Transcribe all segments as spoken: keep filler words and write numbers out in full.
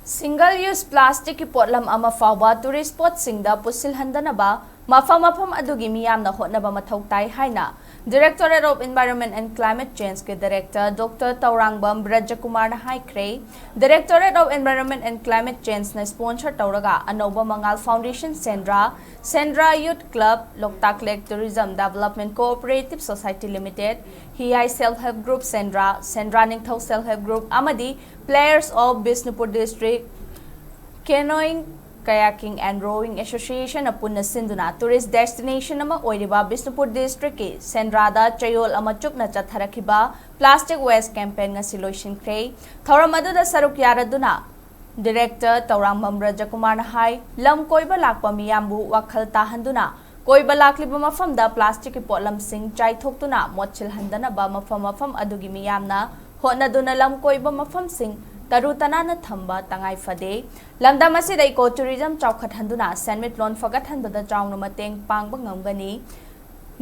Single use plasticꯀꯤ ꯄꯣꯠꯂꯝ ꯑꯃ ꯐꯥꯎꯕ tourist spotꯁꯤꯡꯗ ꯄꯨꯁꯤꯜꯍꯟꯗꯅꯕ ꯃꯐꯝ ꯃꯐꯝ ꯑꯗꯨꯒꯤ ꯃꯤꯌꯥꯝꯅ ꯍꯣꯠꯅꯕ ꯃꯊꯧ ꯇꯥꯏ ꯍꯥꯏꯅ Directorate of Environment and Climate Changeꯀꯤ Director Doctor Tourangbam ꯕ꯭ꯔꯖꯀꯨꯃꯥꯔꯅ ꯍꯥꯏꯈ꯭ꯔꯦ꯫ Directorate of Environment and Climate Changeꯅ sponsor ꯇꯧꯔꯒ ꯑꯅꯧꯕ ꯃꯉꯥꯜ Foundation ꯁꯦꯟꯗ꯭ꯔꯥ, ꯁꯦꯟꯗ꯭ꯔꯥ Youth Club, Loktak Lake Tourism Development Cooperative Society Limited, ꯍꯤꯌꯥꯏ Self Help Group ꯁꯦꯟꯗ꯭ꯔꯥ, ꯁꯦꯟꯗ꯭ꯔꯥ ꯅꯤꯡꯊꯧ Self Help Group ꯑꯃꯗꯤ Players of Bishnupur District Canoeing, Kayaking and Rowing Associationꯅ ꯄꯨꯟꯅ ꯁꯤꯟꯗꯨꯅ tourist destination ꯑꯃ ꯑꯣꯏꯔꯤꯕ ꯕꯤꯁꯅꯨꯄꯨꯔ districtꯀꯤ ꯁꯦꯟꯗ꯭ꯔꯥꯗ ꯆꯌꯣꯜ ꯑꯃ ꯆꯨꯞꯅ ꯆꯠꯊꯔꯛꯈꯤꯕ plastic waste campaign ꯉꯁꯤ ꯂꯣꯏꯁꯤꯟꯈ꯭ꯔꯦ꯫ ꯊꯧꯔꯝ ꯑꯗꯨꯗ ꯁꯔꯨꯛ ꯌꯥꯔꯗꯨꯅ Director ꯇꯧꯔꯥꯡꯕꯝ ꯕ꯭ꯔꯖꯀꯨꯃꯥꯔꯅ ꯍꯥꯏ, ꯂꯝ ꯀꯣꯏꯕ ꯂꯥꯛꯄ ꯃꯤꯌꯥꯝꯕꯨ ꯋꯥꯈꯜ ꯇꯥꯍꯟꯗꯨꯅ ꯀꯣꯏꯕ ꯂꯥꯛꯂꯤꯕ ꯃꯐꯝꯗ plasticꯀꯤ ꯄꯣꯠꯂꯝꯁꯤꯡ ꯆꯥꯏꯊꯣꯛꯇꯨꯅ ꯃꯣꯠꯁꯤꯜꯍꯟꯗꯅꯕ ꯃꯐꯝ ꯃꯐꯝ ꯑꯗꯨꯒꯤ ꯃꯤꯌꯥꯝꯅ ꯍꯣꯠꯅꯗꯨꯅ ꯂꯝ ꯀꯣꯏꯕ ꯃꯐꯝꯁꯤꯡ ꯇꯔꯨ ꯇꯅꯥꯟꯅ ꯊꯝꯕ ꯇꯉꯥꯏ ꯐꯗꯦ꯫ ꯂꯝꯗꯝ ꯑꯁꯤꯗ eco tourism ꯆꯥꯎꯈꯠꯍꯟꯗꯨꯅ ꯁꯦꯟꯃꯤꯠꯂꯣꯟ ꯐꯒꯠꯍꯟꯕꯗ ꯆꯥꯎꯅ ꯃꯇꯦꯡ ꯄꯥꯡꯕ ꯉꯝꯒꯅꯤ꯫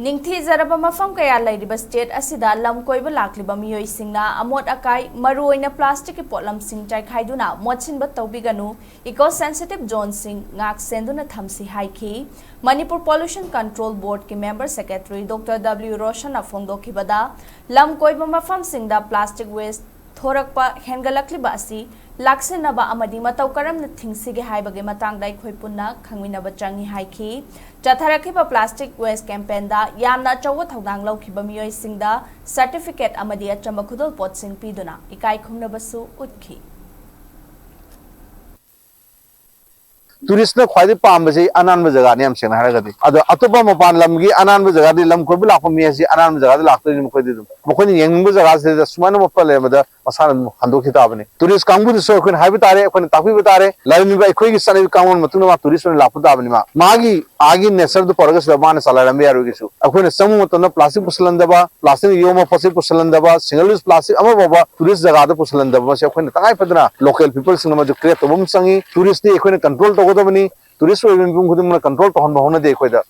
ꯅꯤꯡꯊꯤꯖꯔꯕ ꯃꯐꯝ ꯀꯌꯥ ꯂꯩꯔꯤꯕ state ꯑꯁꯤꯗ ꯂꯝ ꯀꯣꯏꯕ ꯂꯥꯛꯂꯤꯕ ꯃꯤꯑꯣꯏꯁꯤꯡꯅ ꯑꯃꯣꯠ ꯑꯀꯥꯏ, ꯃꯔꯨꯑꯣꯏꯅ plasticꯀꯤ ꯄꯣꯠꯂꯝꯁꯤꯡ ꯆꯥꯏꯈꯥꯏꯗꯨꯅ ꯃꯣꯠꯁꯤꯟꯕ ꯇꯧꯕꯤꯒꯅꯨ, eco sensitive zoneꯁꯤꯡ ꯉꯥꯛ ꯁꯦꯟꯗꯨꯅ ꯊꯝꯁꯤ ꯍꯥꯏꯈꯤ꯫ Manipur Pollution Control Boardꯀꯤ member secretary Doctor W ꯔꯣꯁꯟꯅ ꯐꯣꯡꯗꯣꯛꯈꯤꯕꯗ, ꯂꯝ ꯀꯣꯏꯕ ꯃꯐꯝꯁꯤꯡꯗ plastic waste ꯊꯣꯔꯛꯄ ꯍꯦꯟꯒꯠꯂꯛꯂꯤꯕ ꯑꯁꯤ ꯂꯥꯛꯁꯤꯟꯅꯕ ꯑꯃꯗꯤ ꯃꯇꯧ ꯀꯔꯝꯅ ꯊꯤꯡꯁꯤꯒꯦ ꯍꯥꯏꯕꯒꯤ ꯃꯇꯥꯡꯗ ꯑꯩꯈꯣꯏ ꯄꯨꯟꯅ ꯈꯪꯃꯤꯟꯅꯕ ꯆꯪꯏ ꯍꯥꯏꯈꯤ꯫ ꯆꯠꯊꯔꯛꯈꯤꯕ plastic waste campaignꯗ ꯌꯥꯝꯅ ꯑꯆꯧꯕ ꯊꯧꯗꯥꯡ ꯂꯧꯈꯤꯕ ꯃꯤꯑꯣꯏꯁꯤꯡꯗ certificate ꯑꯃꯗꯤ ꯑꯆꯝꯕ ꯈꯨꯗꯣꯜꯄꯣꯠꯁꯤꯡ ꯄꯤꯗꯨꯅ ꯏꯀꯥꯏ ꯈꯨꯝꯅꯕꯁꯨ ꯎꯠꯈꯤ꯫ Touristꯅ ꯈ꯭ꯋꯥꯏꯗꯒꯤ ꯄꯥꯝꯕꯁꯤ ꯑꯅꯥꯟꯕ ꯖꯒꯥꯅꯤ, ꯌꯥꯝ ꯁꯦꯡꯅ ꯍꯥꯏꯔꯒꯗꯤ꯫ ꯑꯗꯣ ꯑꯇꯣꯞꯄ ꯃꯄꯥꯟ ꯂꯝꯒꯤ ꯑꯅꯥꯟꯕ ꯖꯒꯥꯗꯤ, ꯂꯝ ꯀꯣꯏꯕ ꯂꯥꯛꯄ ꯃꯤ ꯑꯁꯤ ꯑꯅꯥꯟꯕ ꯖꯒꯥꯗ ꯂꯥꯛꯇꯣꯏꯅꯤ꯫ ꯃꯈꯣꯏꯗꯤ ꯑꯗꯨꯝ ꯃꯈꯣꯏꯅ ꯌꯦꯡꯅꯤꯡꯕ ꯖꯒꯥꯁꯤꯗ ꯁꯨꯃꯥꯏꯅ ꯃꯣꯠꯄ ꯂꯩꯔꯝꯕꯗ ꯃꯁꯥꯅ ꯑꯗꯨꯝ ꯍꯟꯗꯣꯛꯈꯤ ꯇꯥꯕꯅꯤ꯫ Tourist ꯀꯥꯡꯕꯨꯗꯁꯨ ꯑꯩꯈꯣꯏꯅ ꯍꯥꯏꯕ ꯇꯥꯔꯦ, ꯑꯩꯈꯣꯏꯅ ꯇꯥꯛꯄꯤꯕ ꯇꯥꯔꯦ꯫ ꯂꯥꯏꯔꯝꯃꯤꯕ ꯑꯩꯈꯣꯏꯒꯤ ꯆꯠꯅꯕꯤ ꯀꯥꯡꯂꯣꯟ ꯃꯇꯨꯡ ꯏꯟꯅ ꯃꯥ tourist ꯑꯣꯏꯅ ꯂꯥꯛꯄ ꯇꯥꯕꯅꯤ꯫ ꯃꯥ ꯃꯥꯒꯤ ꯑꯥꯒꯤ natureꯗꯨ ꯄꯨꯔꯛꯑꯒ ꯁꯤꯗ ꯃꯥꯅ ꯆꯂꯥꯏꯔꯝꯕ ꯌꯥꯔꯣꯏ ꯀꯩꯁꯨ꯫ ꯑꯩꯈꯣꯏꯅ ꯆꯪꯕ ꯃꯇꯝꯗ plastic ꯄꯨꯁꯤꯜꯍꯟꯗꯕ, plasticꯅ ꯌꯣꯝꯕ ꯄꯣꯠ ꯆꯩ ꯄꯨꯁꯤꯜꯍꯟꯗꯕ, single use plastic ꯑꯃ ꯐꯥꯎꯕ tourist ꯖꯒꯥꯗ ꯄꯨꯁꯤꯜꯍꯟꯗꯕ, ꯃꯁꯤ ꯑꯩꯈꯣꯏꯅ ꯇꯉꯥꯏ ꯐꯗꯅ local peopleꯁꯤꯡꯅ ꯃꯗꯨ create ꯇꯧꯕ ꯑꯃ ꯆꯪꯏ꯫ Touristꯇꯤ ꯑꯩꯈꯣꯏꯅ control ꯇꯧꯒꯗꯕꯅꯤ꯫ Tourist ꯑꯣꯏꯕ ꯃꯤꯄꯨꯝ ꯈꯨꯗꯤꯡꯃꯛꯅ control ꯇꯧꯍꯟꯕ ꯍꯧꯅꯗꯦ ꯑꯩꯈꯣꯏꯗ꯫